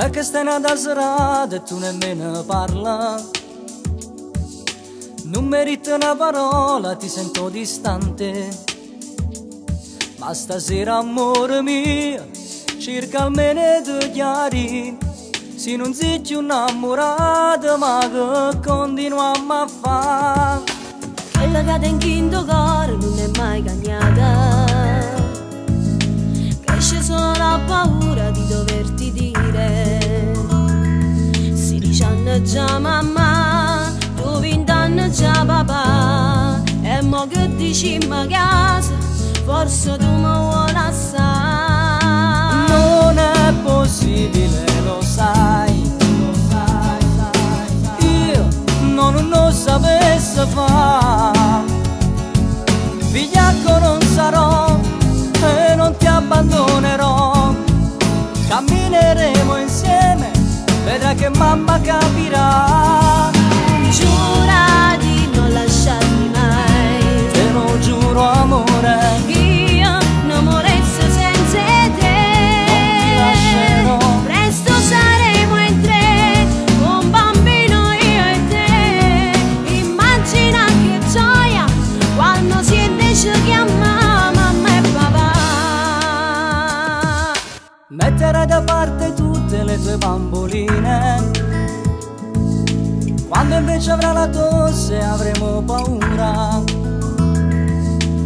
E che stai nata serata e tu nemmeno parla. Non merita una parola, ti sento distante. Ma stasera, amore mio, cerca almeno di chiari. Se non sei più innamorata, ma che continuiamo a fare? Quella che tengo in tuo cuore non è mai cagnata. Cresce solo la paura di doverti dire. 16 anni già mamma, tu 20 anni già papà. E mo che dici in casa, forse tu mi vuoi lasciare. Non è possibile, lo sai, lo sai, sai. Io non lo sapessi fare. Vigliacco non sarò e non ti abbandonerò. Cammineremo insieme, vedrai che mamma capirà. Giura di non lasciarmi mai. Te lo giuro amore, io non moressi senza te. Non ti lascerò. Presto saremo in tre, un bambino io e te. Immagina che gioia quando si dice chiama mamma e papà. Metterai da parte tutte le tue bamboline. Quando invece avrà la tosse avremo paura.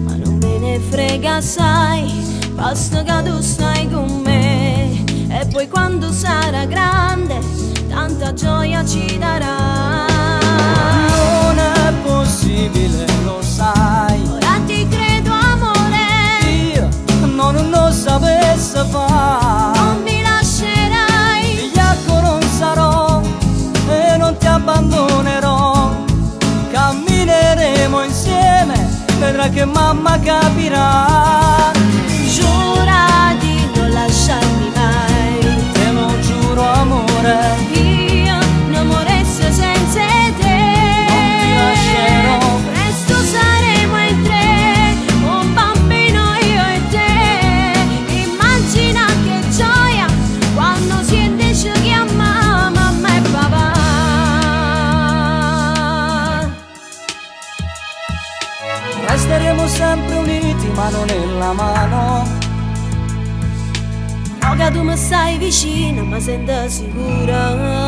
Ma non me ne frega, sai, basta che tu stai con me. E poi quando sarà grande, tanta gioia ci darà. Non è possibile, lo sai. Ora ti credo amore, io non lo sapessi fare. Non mi lascerai. Vigliacco non sarò e non ti abbandonerò. Cammineremo insieme, vedrai che mamma capirà. Giura di non lasciarmi mai. Te lo giuro amore, io non moressi senza te. Non ti lascerò. Presto saremo in tre, un bambino io e te. Immagina che gioia quando si dice chiama mamma e papà. Resteremo sempre uniti, mano nella mano. No che tu mi stai vicino, ma sento sicura.